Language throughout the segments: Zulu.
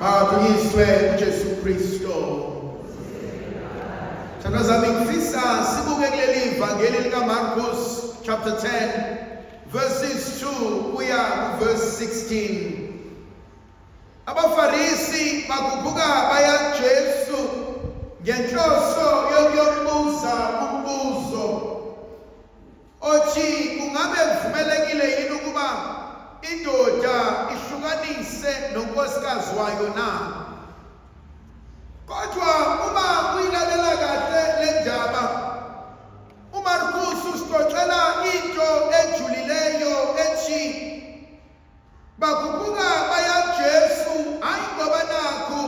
Makadunyiswe uJesu Kristu. Thanda zami, ngifisa sibuke kuleli vangeli likaMarkus chapter 10 verses 2 kuya ku verse 16. AbaFarisi bakhuphuka baya Jesu ngenhloso yokuyobuza umbuzo othi kungabe kuvumelekile yini ukuba indoda ihlukanise nonkosikazi wayo na? Kodwa uma uyilalela kahle le ndaba, uMarkus usixoxela into ejulileyo ethi bakhuphuka baya Jesu hayi ngoba nakhu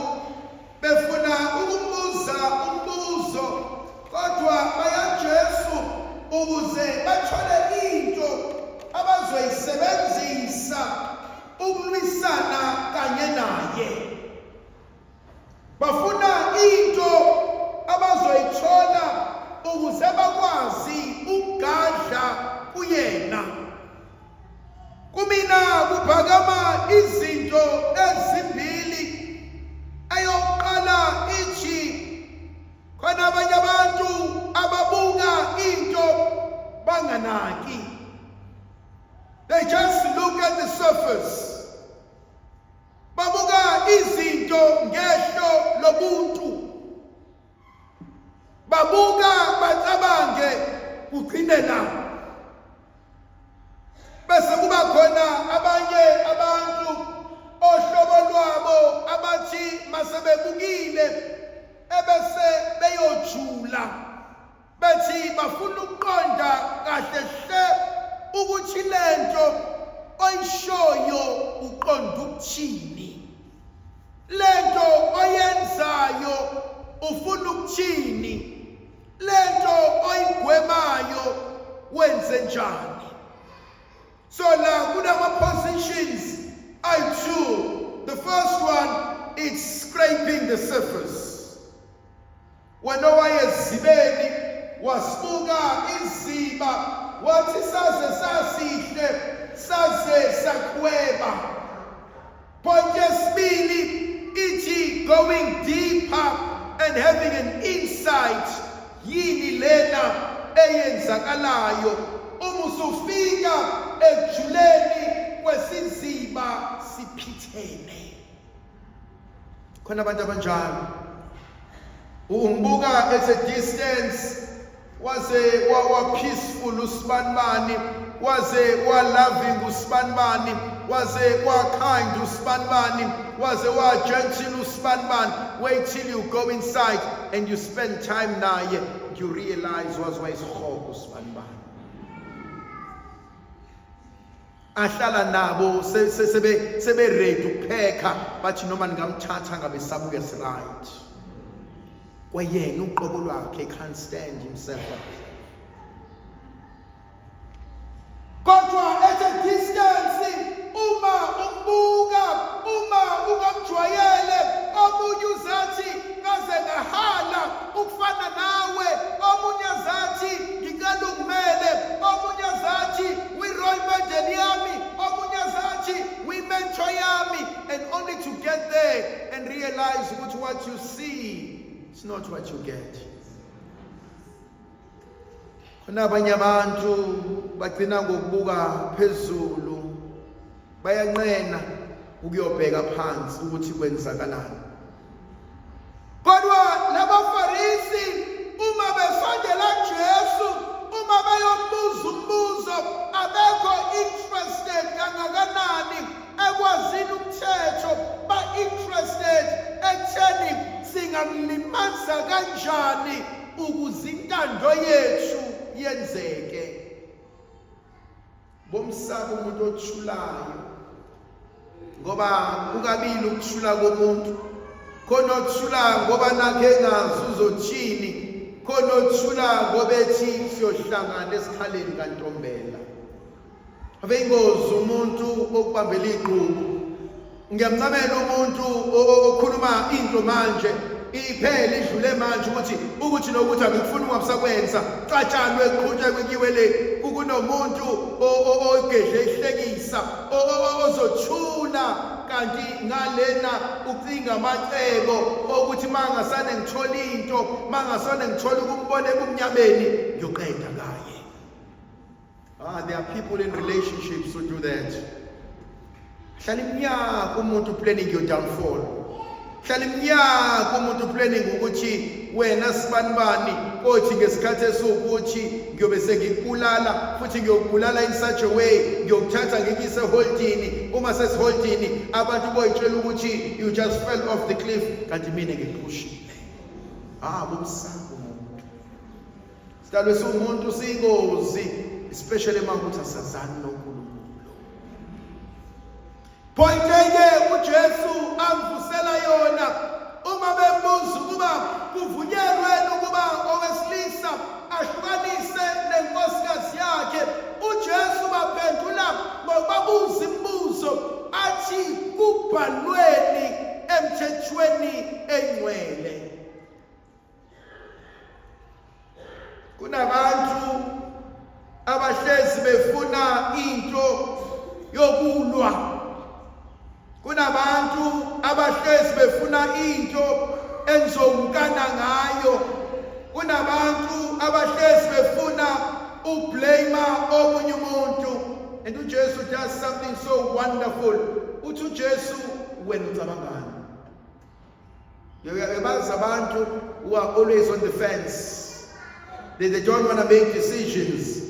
befuna ukumbuza umbuzo, kodwa baya Jesu ukuze bathole into abazoyisebenzisa ukulwisana kanye naye. Bafuna into abazoyithola ukuze bakwazi ukugadla kuyena. Kumina kuphakama izinto ezimbili. Eyokuqala ithi khona abanye abantu ababuka into banganaki. They just look at the surface. Babuka izinto ngehlo lobuntu. Babuka bacabange kugcine la. Bese kuba khona abanye abantu ohlobo lwabo abathi masebebukile ebese beyojula bethi bafuna ukuqonda kahle hle ukuthi lento oyishoyo uqonda ukuthini, lento oyenzayo ufuna ukuthini, lento oyigwemayo wenze njani. So la kunama positions ayi-two. The first one, it's scraping the surface. Wena owayezibeni wasibuka iziba wathi saze sasihle saze sakhweba. Point yesibili ithi going deeper and having an insight, yini lena eyenzakalayo uma usufika ekujuleni kwesiziba siphithene. Khona abantu abanjalo, umbuka at a distance, waze wa peaceful usibanibani, waze wa loving usibanibani, waze wa kind usibanibani, waze wa gentle usibanibani. Wait till you go inside and you spend time naye, you realize waze wayisihogo usibanibani. Ahlala nabo sebe sebe ready ukuphekha, bathi noma ningamthatha ngabe sabuke right. Kwayena uqobo lwakhe can't stand himself up. Kodwa at a distance uma umbuka, uma ungamjwayele, omunye uzathi ngaze ngahala ukufana nawe, omunye azathi ngicela ungimele, omunye azathi we-role model yami, omunye azathi we-mentor yami, and only to get there and realize ukuthi what you see is not what you get. Khona abanye abantu bagcina ngokubuka phezulu, bayanqena ukuyobheka phansi ukuthi kwenzakalani. Kodwa labaFarisi uma besondela Jesu, uma beyombuza umbuzo, abekho interested kangakanani ekwazini umthetho, ba-interested ekutheni singamlimaza kanjani ukuze intando yethu yenzeke. Bomsaba umuntu othulayo, ngoba kukabili ukuthula komuntu. Khona othula ngoba nakhe engazi uzothini, khona othula ngoba ethi siyohlangana esikhaleni kaNtombela. Ave ingozi umuntu okubambela igqubu. Ngiyamncamela umuntu okhuluma into manje iphele idlule manje, ukuthi nokuthi angikufuni ungabusakwenza, xatshanwe, kuqhutshekwe kuyiwe le. kunomuntu ogedle ihlekisa ozothula kanti ngalena ucinga amacebo okuthi mangasane ngithola into mangasane ngithola ukumbona ebumnyameni ngiyoqeda ngaye. Ah, there are people in relationships who do that. Hlala iminyaka umuntu planning your downfall. Hlala iminyaka umuntu planning ukuthi wena sibanibani kothi ngesikhathi esiwukuthi ngiyobe sengikubulala futhi ngiyokubulala in such a way ngiyokuthatha ngikuyise eholtini uma sesiholtini abantu boyitshela ukuthi you just fell off the cliff kanti mina ngikuphushile. Ah, bomsaba umuntu. Sidalwe siwumuntu siyingozi especially uma ukuthi asazani noNkulunkulu. Point enye uJesu amvusela yona uma bembuza ukuba kuvunyelwe ukuba owesilisa ahlukanise nenkosikazi yakhe uJesu baphendula ngokubabuza imibuzo athi kubhalweni emthethweni engcwele. Kunabantu abahlezi befuna into yokulwa. Kunabantu abahlezi befuna into engizomkana ngayo. Kunabantu abahlezi befuna ublame omunye umuntu. And uJesu does something so wonderful. Uthi uJesu wena ucabangani? Uyabazi abantu who are always on the fence. They don't want to make decisions.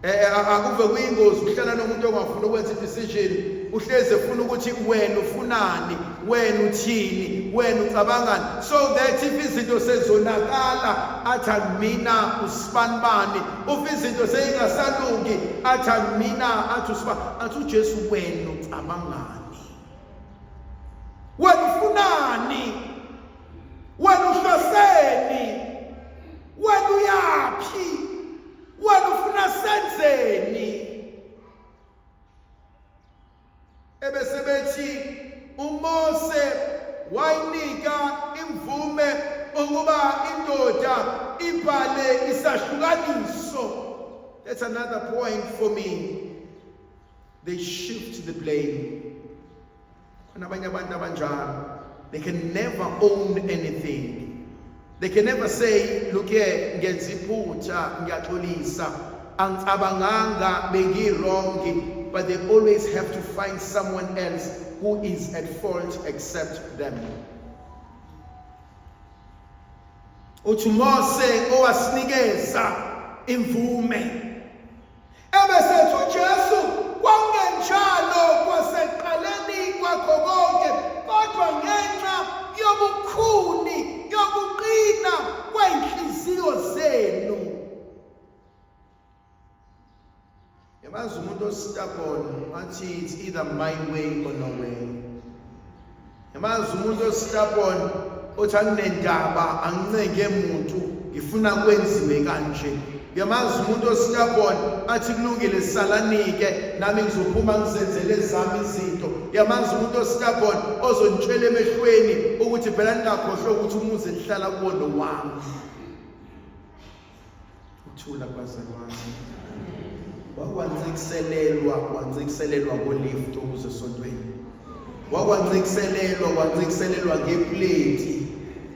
Eh, eh akuve kuyingozi ukuhlala nomuntu ongafuni ukwenza i-decision uhlezi efuna ukuthi wena ufunani wena uthini wena ucabangani so that if izinto sezonakala athi mina usibanibani if izinto seyingasalungi athi mina athi usiba athi uJesu wena ucabangani Wena ufunani? Wena uhloseni? Wena uyaphi? Wena ufuna senzeni? Ebese bethi uMose wayinika imvume ukuba indoda ibhale isahlukaniso. That's another point for me. They shift the blame. Khona abanye abantu abanjalo. They can never own anything. They can never say, look here, ngenza iphutha, ngiyaxolisa. Angicabanganga bengi-wrong, but they always have to find someone else who is at fault except them. Uthi Mose owasinikeza imvume Ebese ethi uJesu kwakungenjalo kwaseqaleni kwakho konke kodwa ngenxa yobukhuni yokuqina kwenhliziyo zenu. Yabazi umuntu ostubborn wathi it's either my way or no way. Yamazi umuntu ostubborn othi anginendaba angincenge muntu ngifuna kwenziwe kanje. Yamazi umuntu ostubborn athi kulungile salanike nami ngizophuma ngizenzele ezami izinto. Yamazi umuntu ostubborn ozontshela emehlweni ukuthi phela ningakhohlwa ukuthi umuzi engihlala kuwona wami. Uthula kubazalwane. Wakwancikiselelwa, wancikiselelwa ngolift ukuze esontweni. Wakwancikiselelwa, wancikiselelwa ngepleti.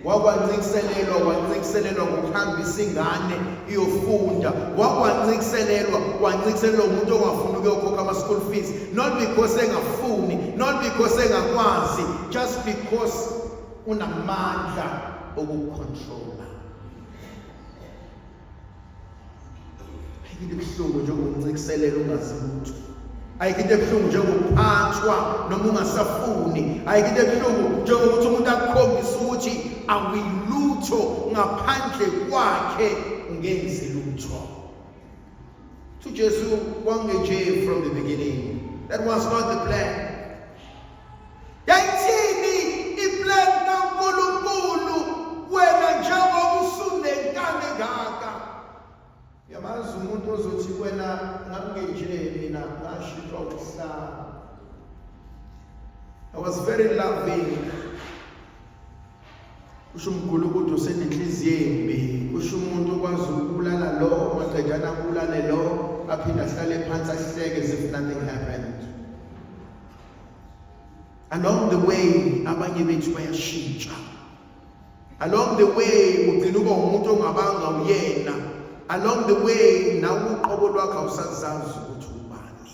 Wakwancikiselelwa, wancikiselelwa ngokuhambisa ingane iyofunda. Wakwancikiselelwa, wancikiselelwa umuntu ongafuni ukuyokhokha ama-school fees. Not because engafuni, not because engakwazi, just because unamandla okucontrola. Ayikho into ebuhlungu njengokuncikiselela ungazi lutho. Ayikho into ebuhlungu njengokuphathwa noma ungasafuni. Ayikho into ebuhlungu njengokuthi umuntu akukhombise ukuthi awuyilutho ngaphandle kwakhe ungenzi lutho. UJesu wangenje from the beginning. That was not the plan. Yayithini iplan kaNkulunkulu wena njengoba usunenkani engaka? Yamazi umuntu ozothi wena ngangingenje mina ngashintshwa ukuhlala. I was very loving. Kusho umgulukudu osenenhliziyo embi, kusho umuntu okwazi ukubulala lo maqedana abulale lo. aphinde ahlale phansi ahleke as if nothing happened. Along the way abanye bethu bayashintsha. Along the way ugcina uba umuntu ongabanga uyena. Along the way nawe uqobo lwakho awusazazi ukuthi ubani.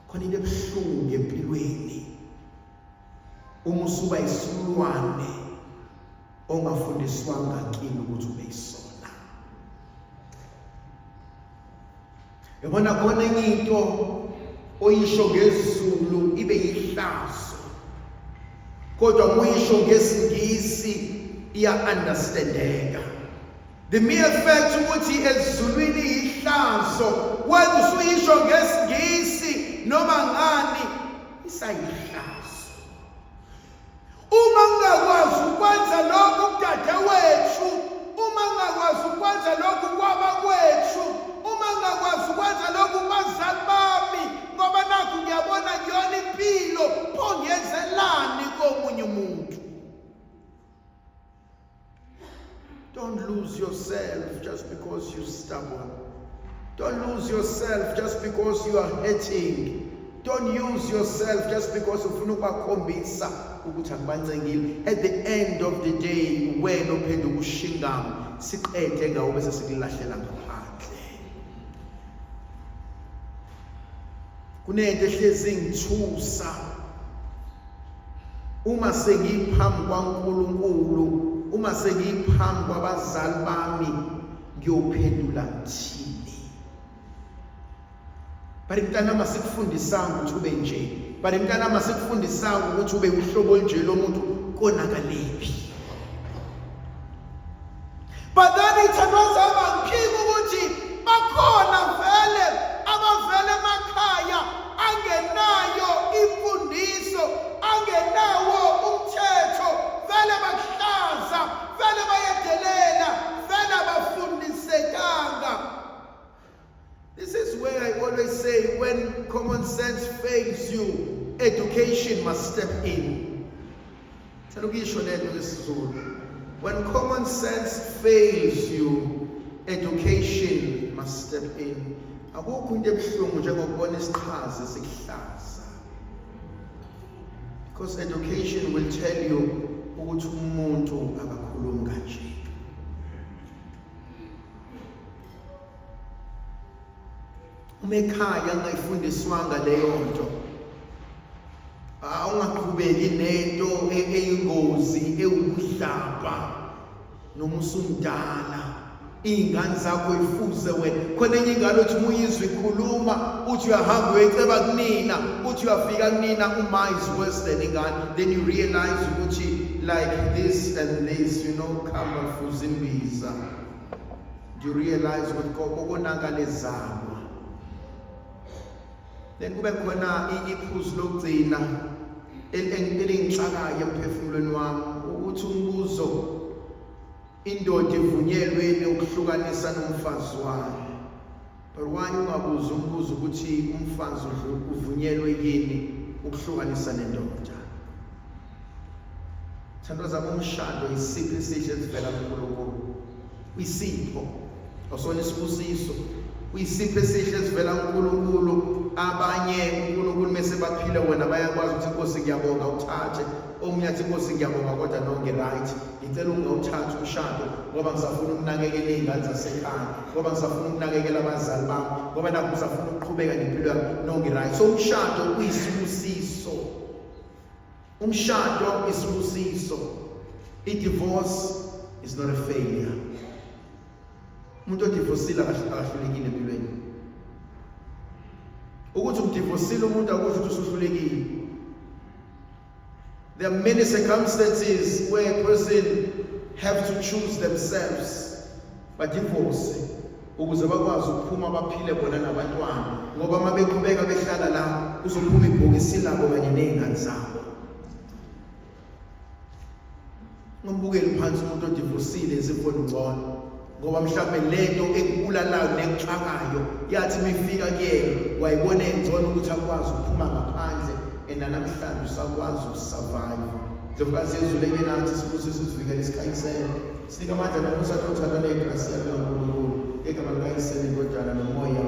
Khona into ebuhlungu empilweni uma usuba isilwane ongafundiswanga kini ukuthi ube yisona. Yabona khona enye into oyisho ngesiZulu ibe yihlazo. Kodwa muyisho ngesiNgisi iya understandeka. The mere fact ukuthi ezulwini ihlazo wena usuyisho ngesiNgisi noma ngani isayihlazo. Uma ngingakwazi ukwenza lokhu kudadewethu, uma ngingakwazi ukwenza lokhu kwabakwethu, uma ngingakwazi ukwenza lokhu kubazali bami, ngoba nakhu ngiyabona kuyona impilo, pho ngiyenzelani komunye umuntu? Don't lose yourself just because you're stubborn. Don't lose yourself just because you are hurting. Don't use yourself just because ufuna ukubakhombisa ukuthi akubancengile. At the end of the day, wena ophenduka ushingamu, siqede ngawo bese sikulahlela ngaphandle. Kunento ehlezi ingithusa uma sengiphambi kwaNkulunkulu, uma sengiphambi kwabazali bami, ngiyophendula ngithini? But mntanami asikufundisanga ukuthi ube nje. But mntanami asikufundisanga ukuthi ube uhlobo nje lomuntu konakalephi. But then ithandwa zami angiphiki ukuthi bakhona vele abavele emakhaya angenayo imfundiso, angenawo umthetho, vele bakuhlaza, vele bayedelela, vele abafundisekanga. This is where I always say when common sense fails you, education must step in. Cela ukuyisho lento ngesiZulu. When common sense fails you, education must step in. Akukho into ebuhlungu njengokubona isiqhaza sikuhlaza. Because education will tell you ukuthi umuntu akakhulumi kanje. Uma ekhaya ungayifundiswanga leyo nto, awungaqhubeki nento eyingozi ewubuhlapa noma usumdala iy'ngane zakho ifuze wena. Khona enye ingane othi uma uyizwa ikhuluma uthi uyahamba uyoceba kunina, uthi uyafika kunina uma is worse than ingane, then you realize ukuthi like this and this, you know, khamba fuza imbiza. Do you realize ukuthi konakala ezalwa? Then kube khona iphuzu lokugcina elingixakayo emphefumulweni wami ukuthi umbuzo indoda ivunyelwe yini ukuhlukanisa nomfazi wayo? But why ungabuzi umbuzo ukuthi umfazi uvunyelwe yini ukuhlukanisa nendoda? Thandwa zami, umshado isipho esihle esivela kuNkulunkulu. Isipho awusona isibusiso, uyisipho esihle esivela kuNkulunkulu. Abanye uNkulunkulu mese baphile wena bayakwazi ukuthi Nkosi ngiyabonga uthathe. Omunye athi Nkosi ngiyabonga kodwa no ngi-right, ngicela ungawuthathi umshado ngoba ngisafuna ukunakekela iy'ngane zasekhaya, ngoba ngisafuna ukunakekela abazali bami, ngoba nakho ngisafuna ukuqhubeka nempilo yami, no ngi-right. So umshado uyisibusiso. Umshado isibusiso. I-divorce is not a failure. Umuntu odivosile akahlulekile empilweni. Ukuthi umdivosile umuntu akusho ukuthi usuhlulekile. There are many circumstances where a person have to choose themselves. Badivorce ukuze bakwazi ukuphuma baphile bona nabantwana, ngoba uma beqhubeka behlala la kuzophuma ibhokisi labo kanye nezingane zabo. Ungambukeli phansi umuntu odivosile ezifona ngcono, ngoba mhlawumbe lento ekubulalayo nekuxakayo yathi mifika kuyena wayibona engcono ukuthi akwazi ukuphuma ngaphandle, and namhlanje usakwazi ukusurvive. Ndlovukazi yezulu enye nathi, sibusiso sivikele, sikhanyisele, sinika amandla nomusa, nothando negrasi yalo kaNkulunkulu. Ngegama likaYise neNdodana noMoya.